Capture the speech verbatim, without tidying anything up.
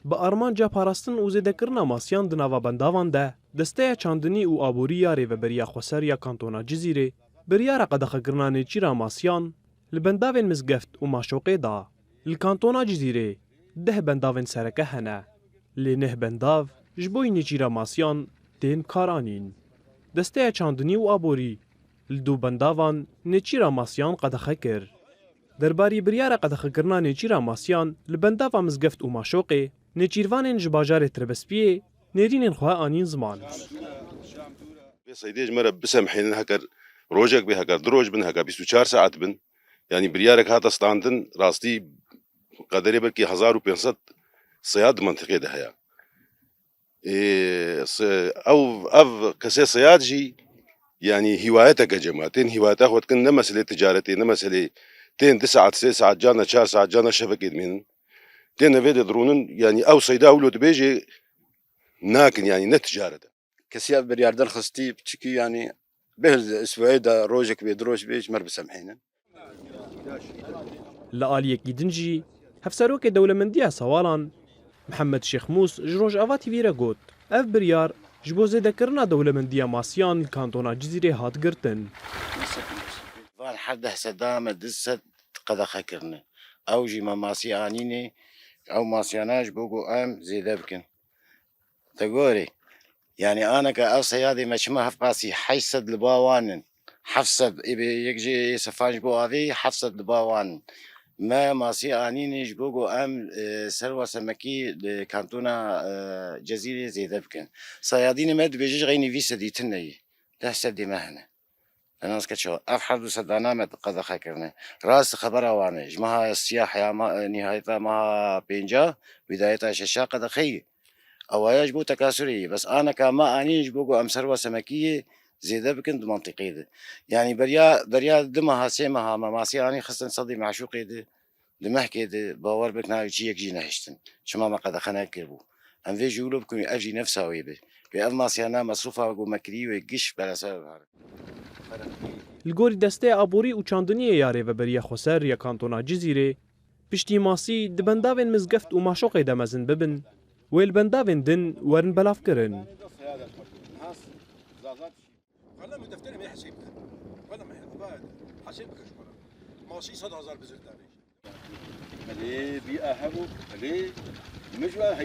Bi armanca parastin û zêdekirina masiyan di nava bendavan de, Desteya Çandinî û Aborî ya Rêveberiya Xweser ya Kantona Cizîrê biryara qedexekirina nêçîra masiyan li bendavên Mizgeft û Maşoqê da. Li Kantona Cizîrê deh bendavên sereke hene, lê neh bendav ji bo nêçîra masiyan tên karanîn. Desteya Çandinî û Aborî li du bendavan nêçîra masiyan qedexe kir. Derbarî biryara qedexekirina nêçîra masiyan li bendava Mizgeft û Maşoqê, nêçîrvanên ji bajarê Tirbespiyê nêrînên xwe anîn ziman. Vê seydê ji me re bisemhênin, heker rojek bê, heker du roj bin, heker bîst û çar saet bin. Yanî biryarek hate standin, rastî qederê belkî hezar û pênc sed seyad di mentiqê de heye. Ê, se-, ew, ev kesê seyad jî, yanî hîwayeteke cema. Tên hîwayeta xwe dikin, ne meselê ticaretê, ne meselê, tên du saet, sê saet, carna çar saet, carna şevekê dimînin. Tên vê de dirûnin, yanî ew seyda wilo dibêje nakin, yanî ne ticaret e. Kesî ev biryar derxistî, çikî, yanî bêhn isbuê de rojek bê, du roj bê, ji me re bisemhênin. Li aliyekî din jî, Hevserokê Dewlemendiya Sewalan, Mihemed Şêxmûs ji Rojava T V re got, ev biryar ji bo zêdekirina dewlemendiya masiyan li Kantona Cizîrê hat girtin. Van her deh sed dame du sed qedexe kirine. Ew jî me masî anîne, ew masiyana ji bo ku em zêde bikin. Te gorî. Yanî aneke ew seyadê me çima hevpasî heşt sed li ba wan in. Heft sed, ê bê yek jê sefan ji bo avê, heft sed li ba wan in. Me masî anînê ji bo ku em, e, serwa semekî li kantona, e, Cezîrê zêde bikin. Seyadînê me dibêje ji xeynî vî sedî tune yî. Deh sedî me hene. Te nas ke çawa? Ev her du sedana me qedexe kirine. Rast xebera wan e. Ji meha siyah ya ma-, nihayeta meha pênca, bidayeta şeşa qedexeyî. Ewaya ji bo tekasurê ye. Bes aneka me anîn ji bo ku em serwa semekiyê zêde bikin di mentiqê de. Yanî beriya, beriya du meha, sê meha me masî anî xistin sedî meşûqê de. Di mehkê de bawer bik navê çi yek jî nehiştin. Çima me qedexe nekiribû? Em vê jî wilo bikin, ev jî nefsa wê be. Wê ev masiyana mesrûfa ku me kirî wê giş belese bibare. Li gorî Desteya Aborî û Çandiniyê ya Rêveberiya Xweser ya Kantona Cizîrê, piştî masî di bendavên Mizgeft û Maşoqê de mezin bibin, wê li bendavên din werin belavkirin. Xwela min defterê me hesê bike. Xwela min hesê bike ji xwe re. Masî sed hezar bizir davêjî. Elê bî a hebû, elê min ji we hey